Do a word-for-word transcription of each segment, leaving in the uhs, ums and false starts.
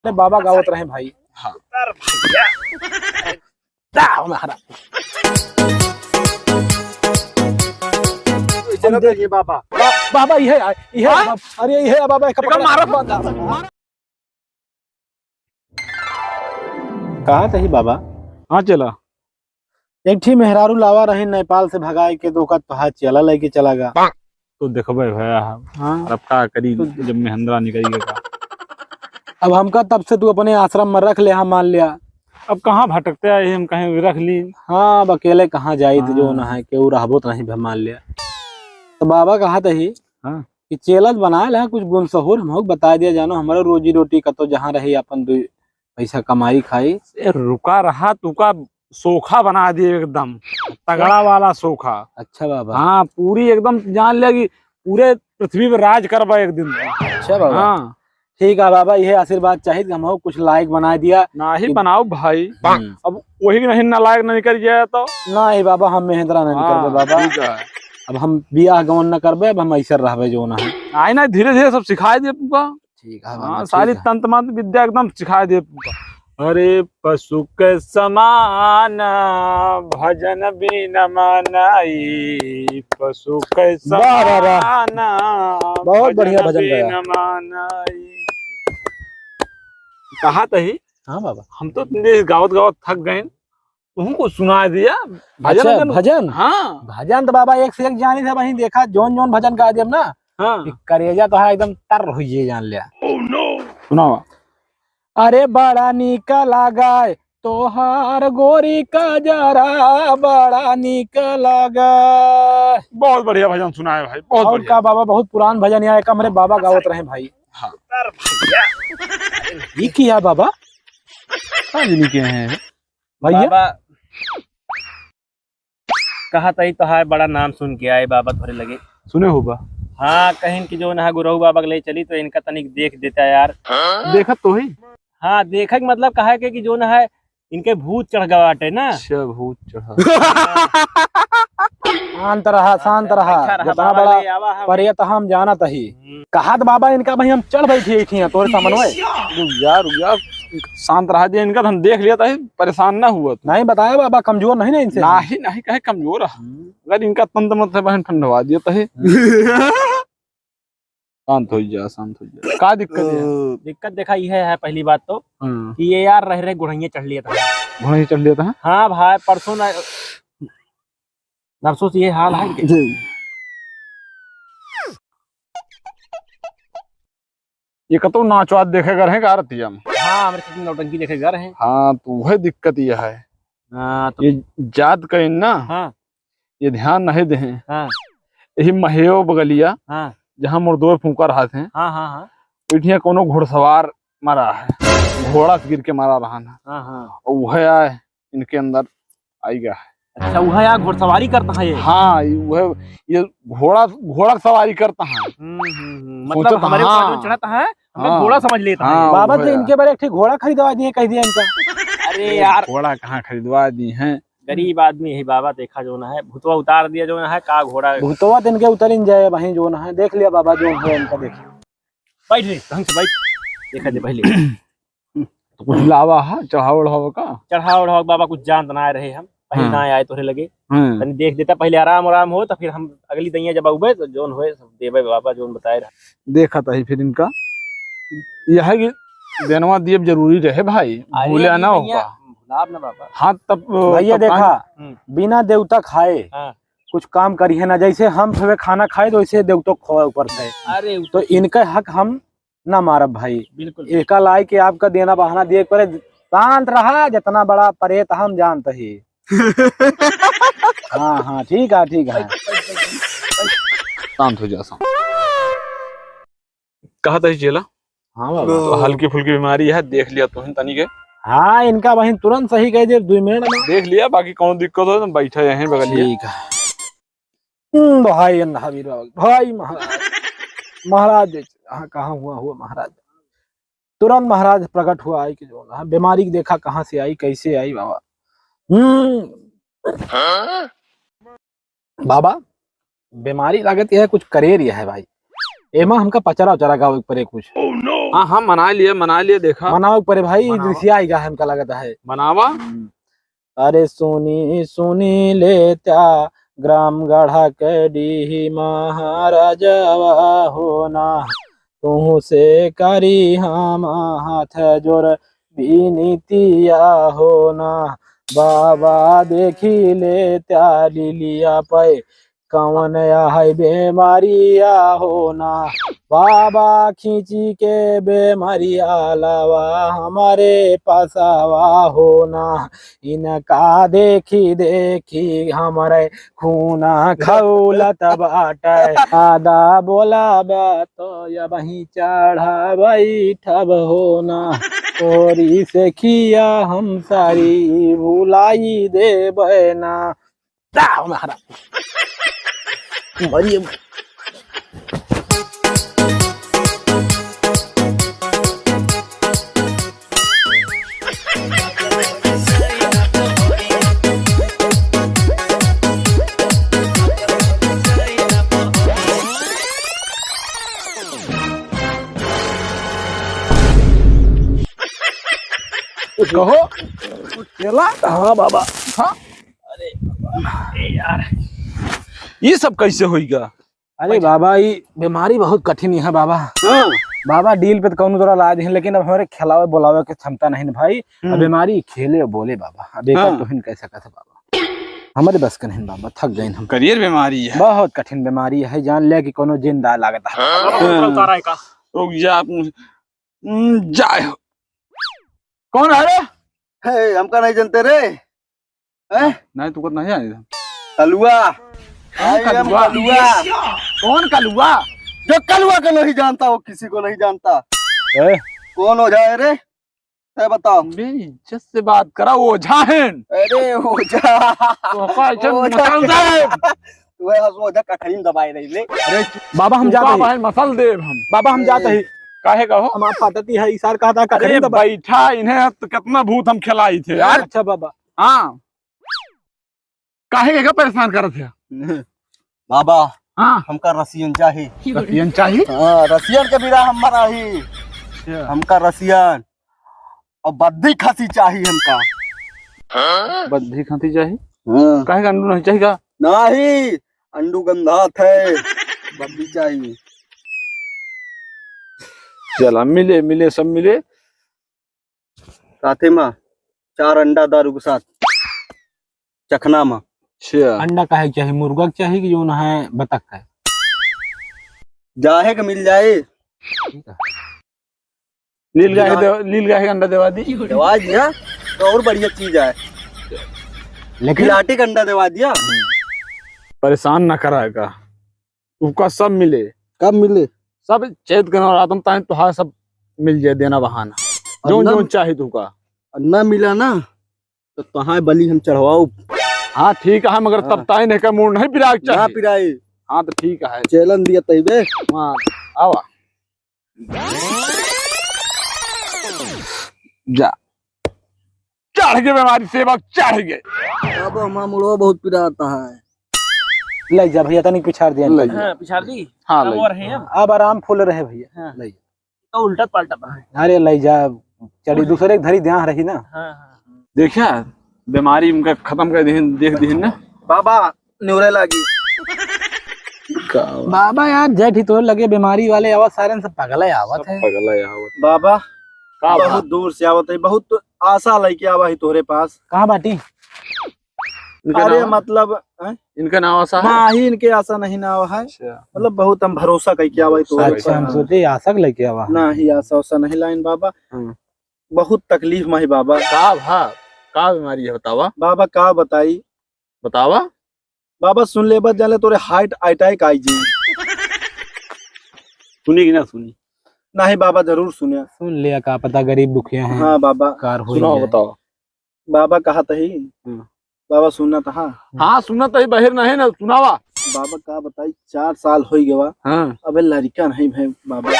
अरे बाबा गावत रहे भाई। हाँ। उतर भैया। दा, हमारा। चलो, ये बाबा। बा-, बाबा, ये है, ये है, हाँ? बाबा, अरे, ये है, बाबा, एक कपड़ा मारो। कहा तही बाबा? हाँ, चला। एक ठी मेहरारू लावा रही नेपाल से भगाए के, तो ओका तोहा चेला लेके चला गा। तो देखबे भैया हम। हाँ। अब का करी, तो जब मेहंदरा निकल गया। अब हमका तब से तू अपने आश्रम में रख ले, हाँ, मान लिया। अब कहाँ भटकते आए हम, कहीं रख ली। हाँ, अब अकेले कहाँ जाई, तो जो हाँ। ना है, केहू रहबो तो नहीं, मान लिया। तो बाबा कहा तही हाँ। कि चेला बनाए ला कुछ गुण सहूर, हमहू बता दिया जानो, हमारा रोजी रोटी का तो जहाँ रही, अपन दो पैसा कमाई खाई। ए, रुका रहा, तुका सोखा बना दिए एकदम, तगड़ा वाला सोखा। अच्छा बाबा। हाँ, पूरी एकदम जान ले कि पूरे पृथ्वी पे राज करबा एक दिन। अच्छा बाबा। हाँ। ठीक है बाबा, यह आशीर्वाद चाहिए कि हमहू कुछ लायक बना दिया। नाही कि बनाओ भाई। हम्म। अब वही नहीं ना लायक नहीं कर गया तो। नहीं बाबा, हम मेहंदरा नहीं हाँ, करबे बाबा। ठीक है। अब हम बियाह गवन न करबे, अब हम ऐसे रहबे जो ना है। आई ना, धीरे धीरे सब सिखाई दे तुका। ठीक है हाँ, बाबा, सारी ठीक है। तंत्र मंत्र विद्या एकदम सिखाई दे तुका। अरे पशु के समान भजन बिन मानाई, पशु के वाह, वाह, वाह। समान बहुत बढ़िया भजन भजन गाया। बिन मानाई। कहा तही? हाँ बाबा। हम तो इतने गावत गावत थक गए, तुहू को सुना दिया। भजन अच्छा, एकदम भजन? हाँ। भजन तो बाबा एक से एक जानी था, वहीं देखा, जौन जौन भजन गा देब ना, हाँ। कि करेजा तो है एकदम तर हुई, जान लिया। सुनावा। अरे बड़ा नीक लागे तोहार गोरी का जरा, बड़ा नीक लागे। बहुत बढ़िया भजन सुनाए भाई, बहुत और बढ़िया। का बाबा, बहुत पुरान भजन यहाँ एक हमरे बाबा गावत रहे भाई। हाँ। ये किया बाबा? का जनी के हैं? भैया? बाबा, कहा तही तोहार बड़ा नाम सुन के आए बाबा तोहरे लगे। सुने हो बा? हाँ, कहिन कि जो ना गुरहु बाबा के ले चली तो इनका तनिक देख देता यार। देखत तो ही। हाँ, देखे के मतलब कहा के कि जो ना है, इनके भूत चढ़ गवा बाटे ना। अच्छा, भूत चढ़ा। शांत रहा, शांत रहा। अच्छा रहा, जितना बाबा बड़ा ले आवा हम। परेत हम जानत ही। हम्म। कहा तो बाबा इनका भाई हम चढ़ बैठी थी तोरे सामने। रुक जा, रुक जा। शांत रहा जे इनका हम देख लिया था, परेशान ना हुआ तू। नहीं बताया बाबा, कमजोर नहीं ना इनसे। नाही, नाही, कहे कमजोर है। हम्म। अगर इनका तंत्र मंत्र से बहन ठंडवा दिया तो है। हम्म। शांत हो जा, शांत हो जा। का दिक्कत है? दिक्कत देखा ये है, पहली बात तो हाँ। कि ये यार रह रहे गुढ़ैया चढ़ लिया था। गुढ़ैया चढ़ लिया था? हाँ भाई, परसों ना, नरसों से ये हाल है इनके। जी। ये कतौ नाच वाच देखे घर हैं का रतिया में? हाँ, हमरे साथ में नौटंकी देखे घर हैं। हाँ, तो वह दिक्कत ये है। हाँ, तो ये जात कहीं ना, हाँ। ये ध्यान नहीं देहे। हाँ। यही महेव बगलिया, हाँ। जहाँ मुर्दोर फूंका रहा थे, हाँ, हाँ, हाँ। उठिया कोनो घुड़सवार मरा है, घोड़ा से गिर के मरा रहा ना। हाँ, हाँ। और वह आए, इनके अंदर आई गया है। अच्छा, वह यहाँ घुड़सवारी करता है ये? हाँ, ये वह, ये घोड़ा, घोड़ा सवारी करता है। हम्म, हम्म, हम्म। मतलब सोचत हमारे ऊपर हाँ। जो चढ़ता है, हमें हाँ। घोड़ा समझ लेता है। हाँ, बाबा वह तो है। इनके बारे एक ठे घोड़ा खरीदवा दिए, कह दिया इनका। अरे अरे यार। घोड़ा कहाँ खरीदवा दी हैं? गरीब आदमी है बाबा, देखा जो ना है, भूतवा उतार दिया जो ना है, का घोड़ा। भूतवा तो इनके उतर ही जाए वहीं जो ना है, देख लिया बाबा जो है इनका, देख। बैठ रे, ढंग से बैठ। देखा दे पहले। तो कुछ लावा है, चढ़ाव ओढ़ाव का? चढ़ाव ओढ़ाव बाबा कुछ जानत ना रहे हम, पहले हाँ। ना आए तोहरे लगे। हाँ। तनी देख देता, पहले आराम आराम हो, तो फिर हम अगली दइया जब आउबे, तो जोन होए, सब देबे बाबा, जोन बताए रहा। देखत ही फिर इनका, यह है कि देनवा दियब जरूरी रहे भाई, अरे भूले ना हो दइया, का। भुलाब ना बाबा। हाँ, तब, भैया तब देखा, कहाँ हम्म। बिना देवता खाए हाँ। कुछ काम करिहे ना, जैसे हम सबे खाना खाए तो वैसे देवतो खोए ऊपर से। अरे, उ तो तो इनका हक हम ना मारब भाई। बिल्कुल। एका लाई के आपका देना बहाना दिए के परे, शांत रहा, जितना बड़ा परेत हम जानत ही। हाँ, हाँ, ठीक है, ठीक है। शांत हो जा, शांत। कहा था चेला? हाँ बाबा। तो हल्की फुल्की बीमारी है, देख लिया तुहन तनी के। हाँ, इनका बहिन तुरंत सही कह दे, दो मिनट में। देख लिया, बाकी कौन दिक्कत हो तो बैठा यहीं बगल में। ठीक है। हम्म, भाई अन्ना हबीर बाबा, भाई महाराज, महाराज जी, हाँ, कहाँ हुआ, हुआ महाराज? तुरंत महाराज प्रकट हुआ आई कि जो ना, बीमारी देखा कहाँ से आई, कैसे आई बाबा। हम्म, बाबा, बीमारी लागत यह कुछ करे रही है भाई, एमा हमका पचरा उचरा गावे के परे कुछ। हाँ, हाँ, मना लिए, मना लिए, देखा। मनावे के परे भाई, मनावा। रिसिया आइगा है, हमका लगता है। मनावा। हम्म। अरे सुनी, सुनी लेत्या ग्राम गढ़ा के डीही महाराजवा हो ना, तुहसे करी हम हाथ जोड़ बिनतिया हो ना, बाबा देखी लेत्या लिलिया पे कवन है बेमारिया हो ना, बाबा खींची के बेमारिया लावा हमरे पासवा हो ना, इनका देखी देखी हमरे खून खौलत बाटे। ज्यादा बोलब तो अबहीं चढ़ा बैठब हो ना। तोरी सेखिया हम सारी भुलाई देबै ना। जा, महाराज। मरिए। कहो। चला। हाँ बाबा। हाँ। अरे बाबा, ए यार, ये सब कैसे होइगा? अरे बाबा, ई बेमारी बहुत कठिन है बाबा। हाँ। बाबा, डील पे तो कौनो तोरा इलाज है, लेकिन अब हमरे खेलावे बोलावे के क्षमता नहीं न भाई। अब हम्म। बेमारी खेले बोले बाबा, अब एकर हाँ। तो हिन कह सकत है बाबा, हमरे बस के नहीं बाबा, थक गए हम। करियर बेमारी है। बहुत कठिन बेमारी है, जान ले कि कौनो जिंदा लागत है। हाँ। उतारा है का? रुक जा, आप, हम्म, जाए हो। कौन है रे? हे, हमका नहीं जानते रे। हैं? नहीं, तुका नहीं आए। कलुआ। कौन आई एम कलुआ? कलुआ। कौन कलुआ? जो कलुआ को नहीं जानता, वो किसी को नहीं जानता। ए? कौन ओझा है रे? तै बताओ। बे, इज्जत से बात करा, ओझा हैं। अरे, ओझा। तो का इज्जत ओझा। निकाल दे। तू है, ओझा कखरी में दबाए रही ले। अरे, बाबा, हम तू जाते का हैं। भाई मसल देब हम। बाबा, हम जाते हैं। काहे का हो? हमार फाटती है, इसार कहा था, अरे, कखरी में दबाए। बैठा, इन्हें तो कितना भूत हम खिलाई थे यार। अच्छा बाबा। हाँ। काहे के का परेशान करत है? बाबा, हाँ। हमका रसियन चाही। रसियन चाही? हाँ, रसियन के बिना हम मराही। अच्छा। हमका रसियन और बद्दी खसी चाही हमका। बद्दी खसी चाही? हाँ। काहे का अंडू नहीं चाही का? नहीं, अंडू गंधात है, बद्दी चाही। चला, मिले, मिले, सब मिले। साथे मा चार अंडा दारू के साथ चखना मा। अच्छा। अंडा काहे के चाही? मुर्गा के चाही कि जौन है बतख का? जाहे के मिल जाए। ठीक है। नील गाय के देवा-, नील गाय के अंडा देवा दी। देवा दिया तो और बढ़िया चीज है। लेकिन पिलाटी का अंडा देवा दिया। परेशान ना कराएगा। तुका सब मिले। कब मिले? सब चैत के नवरातन ताई तुहार सब मिल जाए देना बहाना। और जौन ना, जौन चाही तुका। और ना मिला ना, तो तुहार बलि हम चढ़वाउब। हाँ, ठीक है, मगर हाँ। तब ताई नहीं का मूड़ नहीं पिराए के ना चाही। पिराई। हाँ, तो ठीक है। चैलेंज दिया तइबे। हाँ, आवा। जा। चढ़ गए बेमारी सेवक, चढ़ गए। अब हमार मुड़वा बहुत पिराता है। ले जा भैया, तनिक पिछाड़ दिया। ले जा। हाँ, पिछाड़ दी। हाँ, अब ले। और हैं हम। अब आराम फुल रहे भैया। हाँ। ले जा। तो उल्टा पलटा बा। अरे ले जा, चढ़ी दूसरे के धरी ध्यान रही ना। हाँ, हाँ, हाँ। देखा, बेमारी उनका खत्म कर दिहिन, देख दिहिन ना। बाबा, न्योरे लागी। का बात? बाबा यार, जेठ ही तोरे लगे बेमारी वाले आवत, सारे सब पगले आवत सब है। पगले आवत। बाबा, का बहुत बात? दूर से आवत है, बहुत आशा लेके आवा है तोरे पास। कहाँ बाटी? इनका अरे नावा? मतलब, हैं? इनका नावा आशा है? नाही, इनके आशा नहीं नावा है। अच्छा। मतलब बहुत हम भरोसा कइके आवा है तोरे अच्छा, पास। हम सोचे आशा के लेके आवा। नाही, आशा उशा नहीं लाइन बाबा। हाँ। बहुत तकलीफ में है बाबा। का भा? का बेमारी है बतावा? बाबा का बताई? बतावा। बाबा सुन ले, बस जाले तोरे heart attack आई जी। सुनी कि ना सुनी? नहीं बाबा, जरूर सुने। सुन लिया, का पता गरीब दुखिया हैं। हाँ बाबा। कार होई सुनाओ, जाए। बताओ। बाबा कहा तही। हम्म। बाबा सुनत हा। हाँ, सुनत ही, बहिर नहीं ना, सुनावा। बाबा का बताई, चार साल होई गवा। हाँ। अबे लड़का नहीं भे बाबा।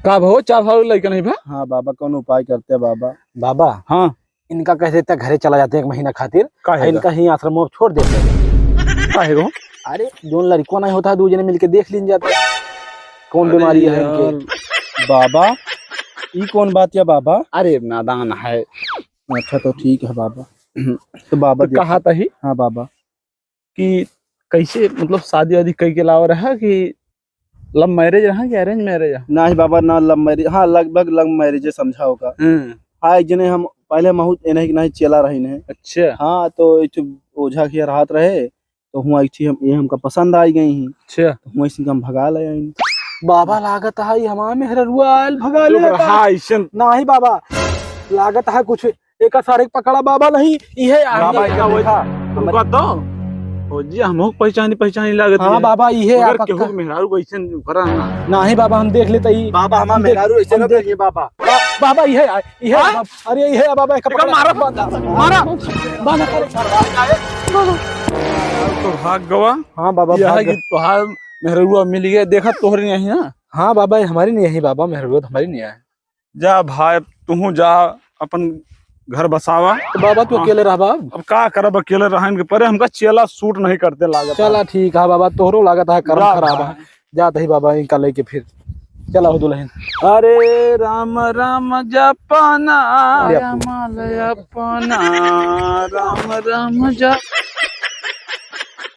का भो, चार साल लड़का नहीं भे? हाँ बाबा, कौन उपाय करते बाबा? बाबा। हाँ। इनका कह देते घरे चला जाते एक महीना खातिर, काहे आ इनका का? ही आश्रम में छोड़ देते। काहे को? अरे, जोन लड़को नहीं होता है, दो जने मिलके देख लीन जाते, कौन अरे बेमारी है इनके। यार, बाबा, ई कौन बात या बाबा? अरे नादान है। अच्छा, तो ठीक है बाबा। तो बाबा तो देखो। कहा तही? हाँ बाबा। कि कैसे, मतलब, शादी वादी कई के लावा रहा कि love marriage रहा कि arrange marriage रहा? नाही बाबा, ना love marriage, हाँ, लगभग love marriage समझा होगा। हम्म। हाँ, एक जने हम पहले महूत एनही के नाही चेला रही ने। अच्छा। हाँ, तो एक ठो ओझा के रहत रहे, तो हुआ एक ठो हम, ये हमका पसंद आई गई ही। अच्छा। तो हुआ इसी हम भगा ले आई। बाबा, लागत है ये हमार मेहररुआ आयल, भगा ले चुप रहा, आयल। ऐसन। नाही बाबा, लागत है कुछ एका सारे के पकड़ा बाबा नहीं, इहे आ बाबा, गया। इका देखा, रुका तो। फौजी, हमहू पहचानी, पहचानी लागत हाँ है। बाबा, इहे मगर आ पक्का। केहू के मेहरारू को ऐसे नहीं करा ना। नाही बाबा, हम देख लेते ही। बाबा, हमार हम देख, मेहरारू ऐसे हम ना देख करिए बाबा। बा-, बाबा, इहे आ, इहे आ हाँ? बाबा। अरे, इहे आ बाबा, एक एका पकड़ा। मारा। बांधा, मारा। बांधा, करे। तो भाग गवा। हाँ बाबा, यह भाग कि गवा। तोहार मेहररुआ मिल गया, देखा तोहरे नहीं है। हाँ बाबा, ये हमारी नहीं है बाबा, मेहररुआ तो हमारी नहीं है। जा भाई, तुहू जा, अपन घर बसावा। तो बाबा, तू हाँ। अकेले रहबा अब? अब का करब, अकेले रहन के परे, हमका चेला suit नहीं करते लागत। चला ठीक है बाबा, तोहरो लागत है करम जा खराब भाई। है। जात ही बाबा इनका लेके फिर। चला हो दुल्हन। हरे राम राम जपना, ले अपना। राम ले अपना, राम राम जप